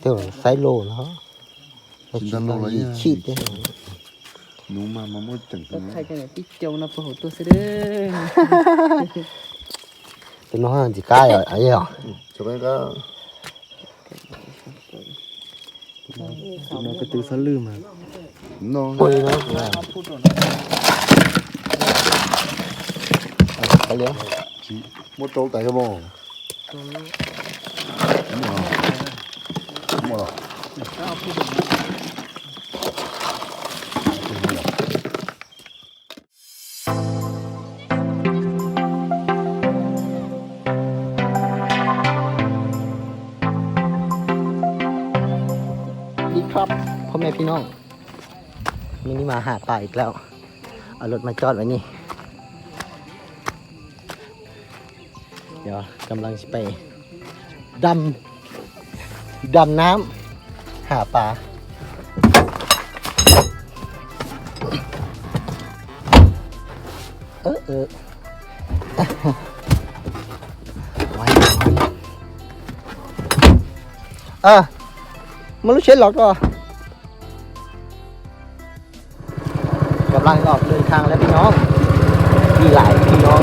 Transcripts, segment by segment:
ເຈົ້າໃສ່ໂລເນາະ ກິນແຕ່ໂລລະ ສີ່ຂີດເດ້. ໜູມາ ມາໝົດຈັງ ໃຄຈັ່ງໃດຕິເຈົ້ານະ ໂອ້ໂຫ ໂຕເສເດີ ເປັນມາຫາຊິກາຍ ອາ ອາຍ ຈະໄປກະ ມາກະຕື່ສະລືມ ໂອ້ຍເນາະ ກະເລີຍ ໝົດໂຕໄຕກະບໍ່. ສະຫວັດດີຄັບ ພໍ່ແມ່ພີ່ນ້ອງ ມື້ນີ້ມາຫາປາອີກແລ້ວ ເອົາລົດມາຈອດໄວ້ນີ້. ດຽວກຳລັງຊິໄປດຳ ດຳນ້ຳຫາປາ ເອີ ເອີ ເອີ ມາລຸເຊັນຫຼອກກໍ. ກຳລັງອອກເດີນທາງແລ້ວພີ່ນ້ອງ ມີຫຼາຍພີ່ນ້ອງ.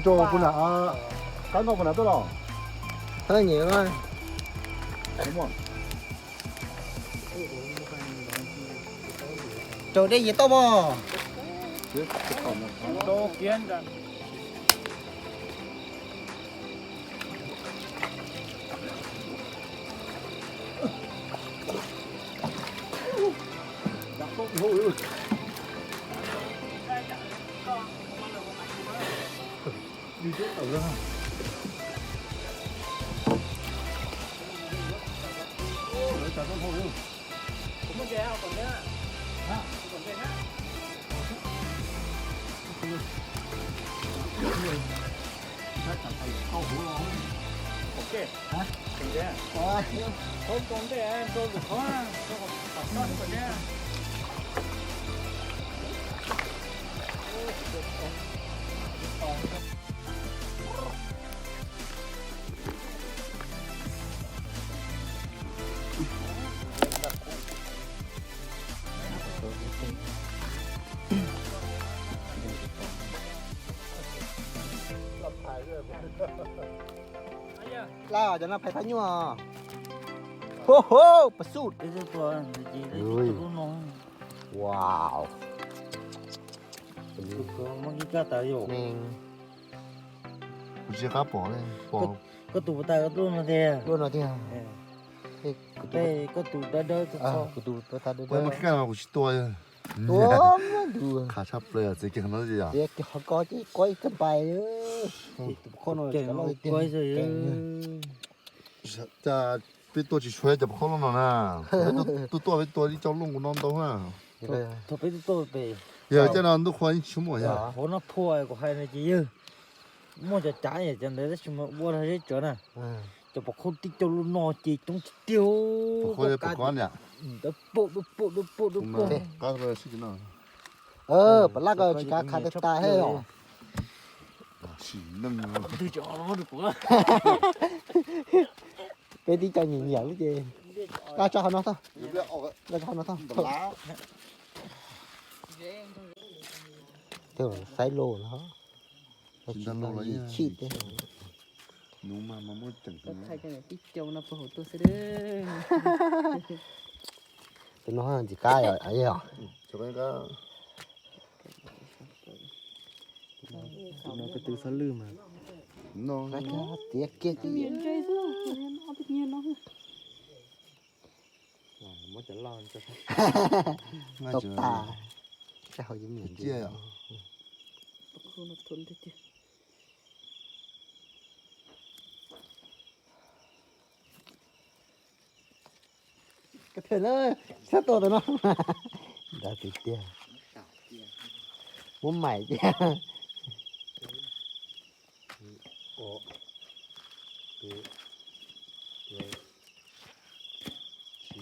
ໂຈພຸ້ນນະ ອາ ກັນອອກພຸ້ນນະຕົວລະ ເຮີ້ຍ ນີ້ລະ ໂຈໄດ້ຍິນໂຕບໍ່? ໂຕກຽນກັນ. ລາວຈະນຳໄປພາຍຸ ໂອ້ໂຫ ປະສູດ ເອີ ໂອ້ຍ ວ້າວ ມັນກິນກາຕາໂຍ ແມ່ງ ກູຊິຂ້າປໍເລີຍ ປໍ ກະຕູປະຕາຍກະຕູນາເທຍ ກະຕູນາເທຍ ເອີ ເອີ ກະຕູ ເອີ ກະຕູດາເດີ ອາ ກະຕູປະຕາຍເດີ ເອີ ມັນຄືກັນວ່າກູຊິຕົວ ຕົວ ຂາທັບເລີຍ ຊິກິນຂະໜົມຊິ ເອີ ເຮັດກໍຊິກ້ອຍສະບາຍເດີ ຄົນເອົາແກງເອົາກ້ອຍໃສ່ເດີ ຈະ ເປັນຕົວຊິຊ່ວຍຈະບໍ່ເຂົ້າລົງນອນນະ ຕົວ ຕົວເປັນຕົວທີ່ເຈົ້າລົງນອນໂຕຫາ ໂທ ໂທໄປຕົວໄປ ເອີ ເຈົ້ານອນທຸກຄົນຊົ່ວໂມງ ໂຫນະ ພວກກໍໃຫ້ນະຈິ ໂມຈະຈ່າຍຈັ່ງໃດ ຊຸມບໍ່ໄດ້ເຈົ້ານະ ເອີ ຈະປະຄົນຕິເຈົ້າລົງນອນຈິຕົງຕິວ ປະຄົນປະກອນເນຍ ອືມ ໂປະໂປະໂປະໂປະ ກໍເລີຍຊິນອນ ເອີ ປະລາກໍຊິກາຄາຕາເຮ ຊິໜຶ່ງ ຄືຈະເອົາລະດູກວ່າ Pê đi cho nhiều nhiều chứ. Cho, cho nó thôi. Cho nó thôi. Tao là size lô nó. Nó chỉ là nhiều chít đấy. Nó mà, mà mua chẳng có. Có thay cho này tí châu nó phù hợp tôi sẽ đương. Tụi nó chỉ cái rồi, ấy à. Cho cái có. Tụi nó cái tứ sáu lư mà. Nó. Cái kia kia kia. Miền Tây xưa, nó tự nhiên nó. Ờ, mới chả lo cho. Tộc ta. Cái hồi gì miền Tây. Chia à? Tộc khu nó thuần thế chứ. Cái thế nó sao to tụi nó. Đã thì chia. Muốn mày chia. Ủa. Ủa. Ủa. Chị.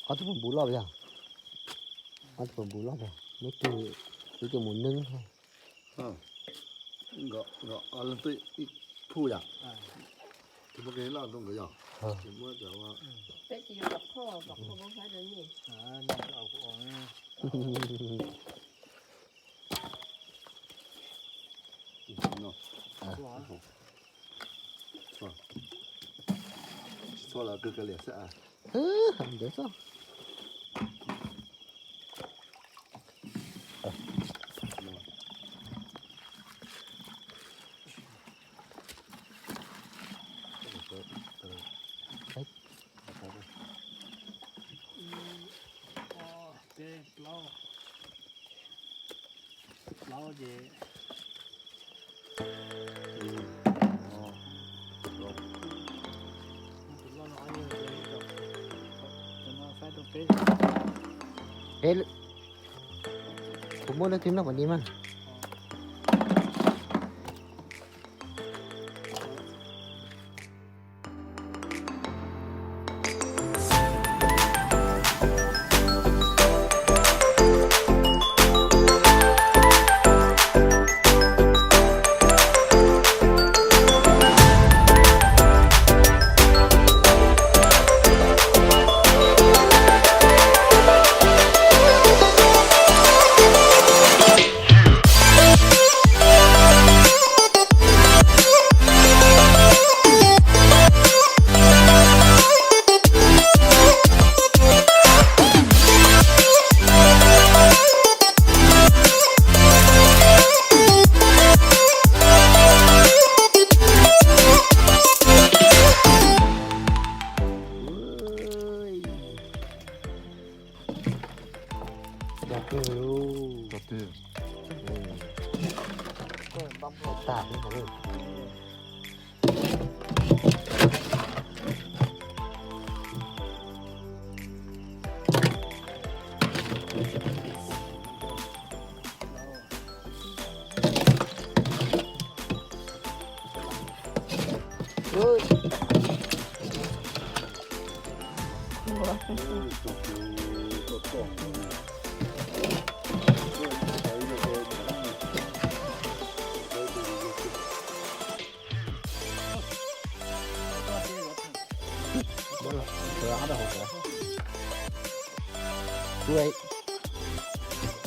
Có thứ bù lọc à? Có thứ bù lọc à? Mấy cái, mấy cái mù nưng thôi. Ờ. Gõ, gõ, ờ, lần tôi ít thu à? Ờ. Thì một cái là trong cái giỏ. Ờ. Thì mua cho nó. Cái gì gõ kho, gõ kho không phải là gì? Ờ, nó gõ của ông. Nó. À. Chua. Chua là cứ cái liệt sẽ à. Ơ, hẳn đấy sao? Ê, cô mua nó thêm nó còn đi mà. Ơi. Chặt luôn. Chặt đi. Ừ. Tạt đi hả? Ôi.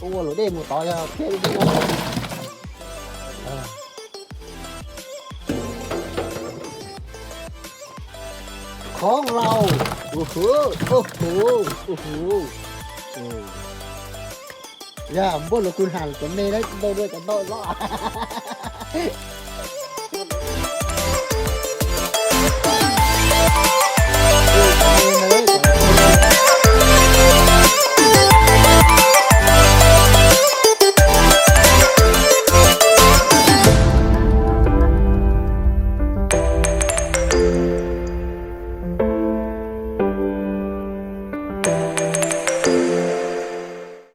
Ủa, lỗ đêm một tối à, thế đi. À. Khổng lồ. Ủa hứ, ủa hứ, ủa hứ. Ừ. Dạ, bố lô cùn hẳn, cái này đấy, đâu đuôi cái đôi lọ.